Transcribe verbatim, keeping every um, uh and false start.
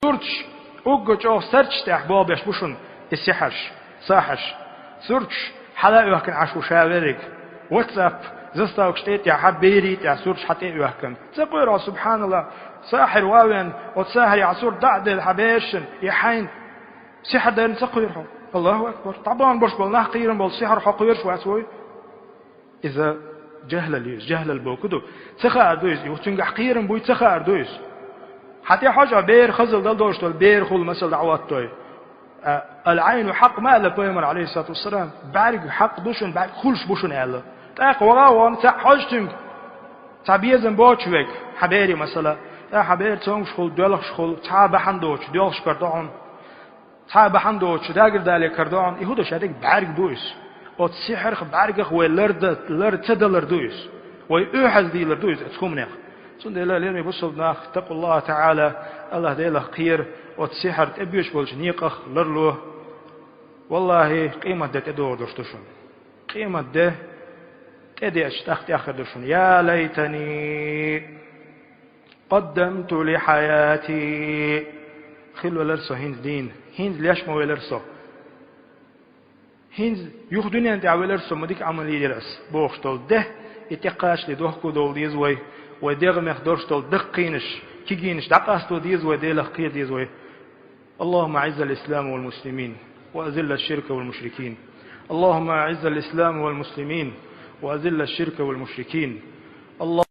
Сурташ, уггар чӀоагӀа сурташ тӀехь болх беш бу шуна и сихьарш, сахьарш. Сурташ хьала а оьхкина Ӏаш ву ша верриг. WhatsApp, заставкаш тӀе а тӀехь, берий тӀехь сурташ хьа тӀе а оьхкина. Ца кхоьру хьо, субхьаналлахӀ, сахьар ва вен, оцу сахьарехь сурт дӀа а делла хьан берашна, и хьайна сихьар дайна ца кхоьру хьо. Аллаху акбар. ДӀабахана болуш болу нах кхийрам болу сихьар хьо кхоьруш вац вай? Иза жахӀлал ю иза, жахӀлал бохург ду. Ца хаар ду иза, и цуьнгахь кхерам буй, ца хаар ду иза. Хьан тӀе хьожа бер хазал дала долуш долу, бер хула масал дӀахӀоттадой. А, «Ал-Ӏайну хьакъ» ма аьлла пайхамар, алейхиссалату вассалам, бӀаьрг хьакъ ду шуна, бӀаьрг хуьлуш бу шуна аьлла. ТӀаккха вала а вон цхьаъ хьожа цуьнга, цхьа безам боцуш верг, хьан берий масала, тӀаккха хьан бер цомгуш хула, доьлхуш хула, цхьа а бахьана доцуш, доьлхуш карадо хьуна. Цхьа а бахьана доцуш, дагардале карадо хьуна, и хӀун ду, шадерг бӀаьрг ду иза. Оцу сихьарх, бӀаьргах вай ларда-, лар ца далар ду иза. Вай оьхьаз дийлар ду иза оцу хӀуманех. Цундела, лераме бусалба нах, اتقوا الله تعالى, АллахӀ Делах кхера, оцу сихьар тӀебоьдуш болчу некъах ларло. ВаллахӀи, къематде тӀедогӀур долуш ду шуна. Къематде тӀедеача тӀаккха тӀеххьара ду шуна: «يا ليتني قدمت لحياتي». Хилла велара со хӀинца дийна, хӀинца леш ма велара со. ХӀинца юха дуьнен тӀехь велара со, ма дика Ӏамал йийр яра ас, бохуш долу де, и тӀекхачале дохко довла деза вай, вай дегӀамех долуш долу даккхийнаш, кегийнаш дӀакъасто деза вай, Делах кхера деза вай. اللهم أعز الإسلام والمسلمين وأذل الشرك والمشركين. اللهم أعز الإسلام والمسلمين وأذل الشرك والمشركين. اللهم